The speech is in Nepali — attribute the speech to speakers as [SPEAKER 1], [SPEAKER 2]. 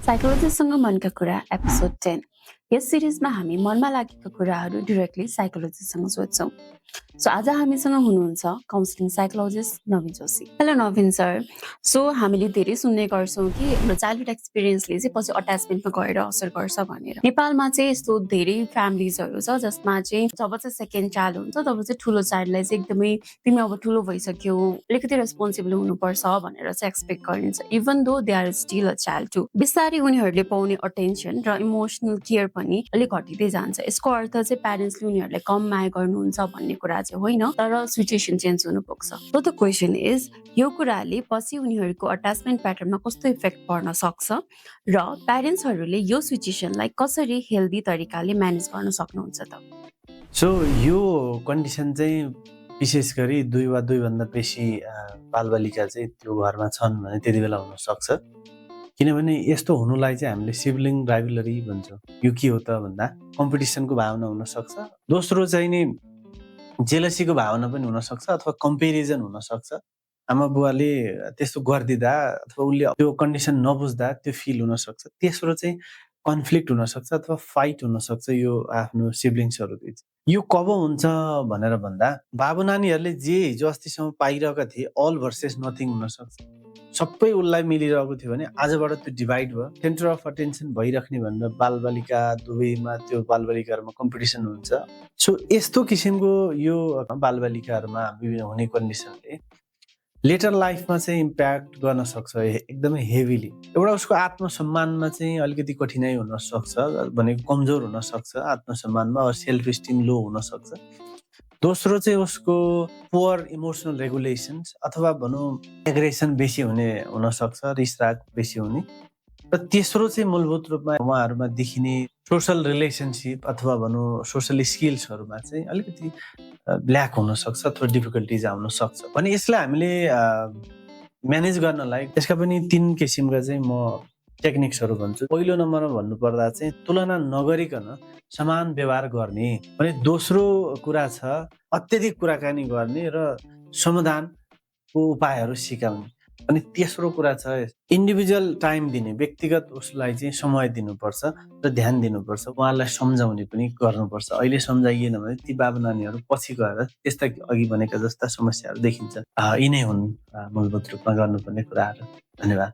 [SPEAKER 1] साइकोलोजीसँग मनका कुरा एपिसोड 10। यस सिरिजमा हामी मनमा लागेका कुराहरू डाइरेक्टली साइकोलोजीसँग सोध्छौँ। सो आज हामीसँग हुनुहुन्छ काउन्सिलिङ साइकोलोजिस्ट नवीन जोशी। हेलो नवीन सर। सो हामीले धेरै सुन्ने गर्छौँ कि हाम्रो चाइल्डहुड एक्सपिरियन्सले चाहिँ पछि अट्याचमेन्टमा गएर असर गर्छ भनेर। नेपालमा चाहिँ यस्तो धेरै फ्यामिलीजहरू छ जसमा चाहिँ जब चाहिँ सेकेन्ड चाइल्ड हुन्छ तब चाहिँ ठुलो चाइल्डलाई चाहिँ एकदमै तिमी अब ठुलो भइसक्यौ, अलिकति रेस्पोन्सिबल हुनुपर्छ भनेर चाहिँ एक्सपेक्ट गरिन्छ, even though they are still a child too. बिस्तारै उनीहरूले पाउने अटेन्सन र इमोसनल केयर पनि अलिक घटिँदै जान्छ। यसको अर्थ चाहिँ प्यारेन्ट्सले उनीहरूलाई कम माया गर्नुहुन्छ भन्ने कुरा चाहिँ होइन, तर सिचुएसन चेन्ज हुनु पुग्छ। सो द क्वेसन इज, यो कुराले पछि उनीहरूको अट्याचमेन्ट प्याटर्नमा कस्तो इफेक्ट पर्न सक्छ र प्यारेन्ट्सहरूले यो सिचुएसनलाई कसरी हेल्दी तरिकाले म्यानेज गर्न सक्नुहुन्छ त?
[SPEAKER 2] सो यो कन्डिसन चाहिँ विशेष गरी 2 वा 2 भन्दा बेसी बालबालिका चाहिँ त्यो घरमा छन् भने त्यति बेला हुन सक्छ। किनभने यस्तो हुनुलाई चाहिँ हामीले सिब्लिङ राइभलरी भन्छौँ। यो के हो त भन्दा कम्पिटिसनको भावना हुन सक्छ। दोस्रो चाहिँ नि जेलसीको भावना पनि हुन सक्छ अथवा कम्पेरिजन हुन सक्छ। आमा बुवाले त्यस्तो गरिदिँदा अथवा उसले त्यो कन्डिसन नबुझ्दा त्यो फिल हुन सक्छ। तेस्रो चाहिँ कन्फ्लिक्ट हुन सक्छ अथवा फाइट हुन सक्छ यो आफ्नो सिब्लिङ्सहरू बीच। यो कब हुन्छ भनेर भन्दा बाबु नानीहरूले जे हिजो अस्तिसम्म पाइरहेका थिए अल भर्सेस नथिङ हुन सक्छ। सबै उसलाई मिलिरहेको थियो भने आजबाट त्यो डिभाइड भयो, सेन्टर अफ अटेन्सन भइराख्ने भनेर बालबालिका दुवैमा त्यो बालबालिकाहरूमा कम्पिटिसन हुन्छ। सो यस्तो किसिमको यो बालबालिकाहरूमा हुने कन्डिसनले लेटर लाइफमा चाहिँ इम्प्याक्ट गर्न सक्छ एकदमै हेभिली। एउटा उसको आत्मसम्मानमा चाहिँ अलिकति कठिनाइ हुन सक्छ, भनेको कमजोर हुन सक्छ आत्मसम्मानमा, सेल्फ स्टिम लो हुन सक्छ। दोस्रो चाहिँ उसको पुअर इमोसनल रेगुलेसन्स अथवा भनौँ एग्रेसन बेसी हुन सक्छ, रिसराग बेसी हुने। र तेस्रो चाहिँ मूलभूत रूपमा उहाँहरूमा देखिने सोसल रिलेसनसिप अथवा भनौँ सोसल स्किल्सहरूमा चाहिँ अलिकति ब्ल्याक हुन सक्छ अथवा डिफिकल्टिज आउन सक्छ। भने यसलाई हामीले म्यानेज गर्नलाई यसका पनि 3 किसिमका चाहिँ म टेक्निक्सहरू भन्छु। पहिलो नम्बरमा भन्नुपर्दा चाहिँ तुलना नगरिकन समान व्यवहार गर्ने भने, दोस्रो कुरा छ अत्यधिक कुराकानी गर्ने र समाधानको उपायहरू सिकाउने। अनि तेस्रो कुरा छ इन्डिभिजुअल टाइम दिने, व्यक्तिगत उसलाई चाहिँ समय दिनुपर्छ र ध्यान दिनुपर्छ, उहाँलाई सम्झाउने पनि गर्नुपर्छ। अहिले सम्झाइएन भने ती बाबु नानीहरू पछि गएर त्यस्ता अघि भनेका जस्ता समस्याहरू देखिन्छ। यिनै हुन् मूलभूत रूपमा गर्नुपर्ने कुराहरू। धन्यवाद।